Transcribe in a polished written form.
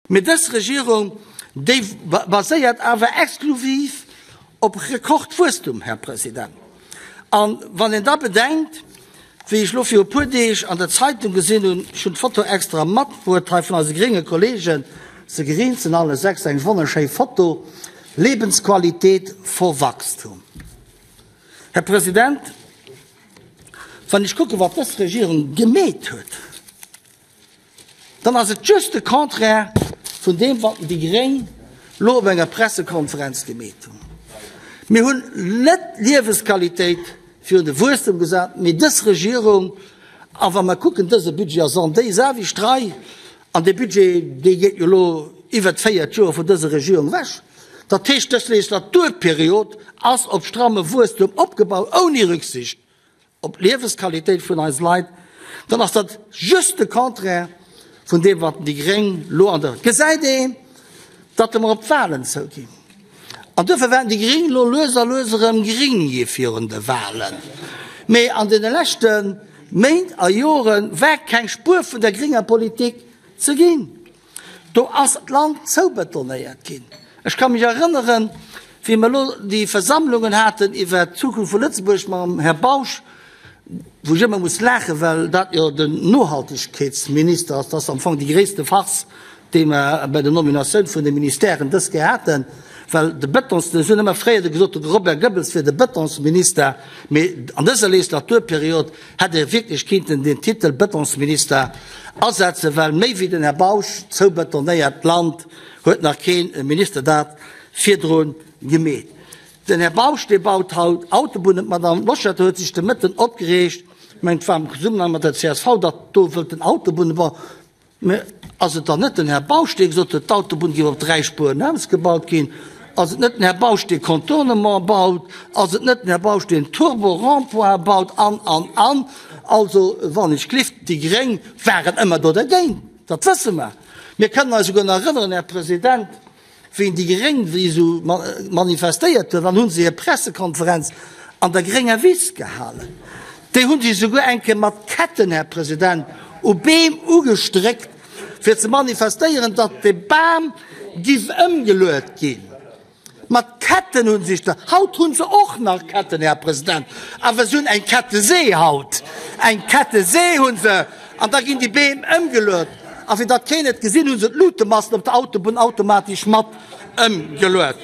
Mee dës Regierung, déi baséiert awer exklusiv op Rekordwuesstum, Här President. A wann een da bedenkt, wéi ech elo viru e puer Deeg an der Zeitung gesinn hunn, ech hunn d'Foto extra matbruet hei vun eise grénge Kollegen, se grinsen alle 6, eng wonnerschéi Foto, Lebensqualität vor Wachstum. Här President, wann ech kucken, wat dës Regierung gemeet huet, Dann ass et just de Contraire vun deem, wat déi Gréng lo op enger Pressekonferenz gemeet hunn. Mir hunn net d'Liewesqualitéit virun de Wuesstem gesat, mee dës Regierung, a wa mer kucken, dëse Budget ass an déiselwecht Rei, an dee Budget, dee geet jo lo iwwert véiert Joer vun dëser Regierung ewech, dat heescht, dës Legislaturperiod ass op stramme Wuesstem opgebaut, ouni Rücksicht op d'Liewesqualitéit vun eis Leit, dann ass dat just de Contraire vun deem, wat déi Gréng lo an der. Et gesäit een, datt mer op d'Wahlen zouginn. An duerfir wäerten déi Gréng lo lues a lues erëm gring gi virun de Wahlen. Mee an deene leschte Méint a Jore war keng Spuer vun der grénger Politik ze ginn. Do ass d'Land zoubetonéiert ginn. Ech ka mech erënneren, wéi mer elo déi Versammlungen haten iwwert d'Zukunft vu Lëtzebuerg mam Här Bausch, wou ech ëmmer muss laachen, well dat jo den Nohaltegkeetsminister ass. Dat ass am Fong déi gréisste Farce, déi mer bei der Nominatioun vun de Ministèren dës Kéier haten, well de Betons, ech hunn ëmmer fréier gesot, de Robert Goebbels wier de Betonsminister, mee an dëser Legislaturperiod Hätt ee wierklech kinnten den Titel Betonsminister asetzen, well méi wéi den Här Bausch zoubetonéiert d'Land huet nach keen Minister dat virdrun gemeet. Den Här Bausch dee baut haut Autobunnen. D'Madame Loschetter huet sech de Mëtten opgereegt, mengt et war am Zesummenhang mat der csv, datt do wëllten Autobunne bauen. Mä ass et dann net den Här Bausch, dee gesot huet, d'Autobunn géif op 3 Spueren ausgebaut ginn? Ass et net den Här Bausch, dee Contournement baut? Ass et net den Här Bausch, deen Turbo-Rond-point baut? An, an, an. Also, wann ech glift, déi Gréng waren ëmmer do dergéint, dat wësse mer. Mir kënnen eis souguer nach erënneren, Här President, Wéi déi Gréng wéi esou manifestéiert hunn, dann hu se hir Pressekonferenz an der grénger Wiss gehalen. Déi hu si souguer eng Kéier mat Ketten, Här President, u Beem ugestréckt, fir ze manifestéieren, datt de Bam giff ëmgeluet ginn. Mat Ketten hu sech da, haut hu se och nach Ketten, Här President, awer se hunn eng Kettesee haut, eng Kettesee hu se, an da ginn déi Beem ëmgeluet. A fir datt keen et gesinn, hu se d'Lutemasten op der Autobunn automatesch mat ëmgeluet.